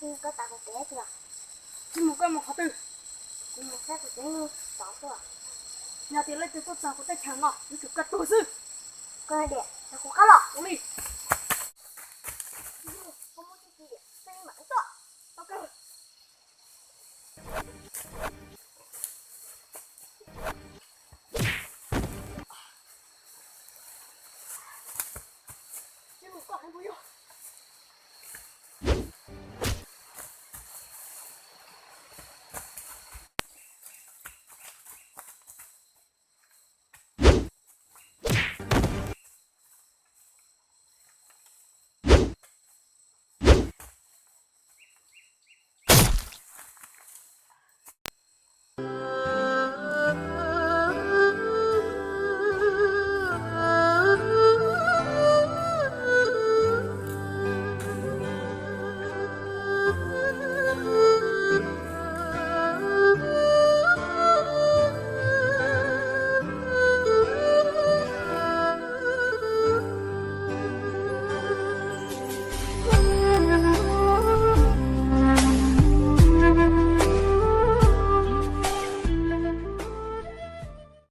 Koj tav kuv kev tiag. Tsis mus koj mus qhov twg? Kuv mus saib kuv cov neeg tod tuaj. Yog tias leej twg tuaj txog kuv teb chaws no, yuav tsum koj tuag xwb. Koj diam, kuv qab los ua li. Koj muab tib tsis diam, txij li mam tuaj. Tau kawg. Tsis mus koj hais kuv yog.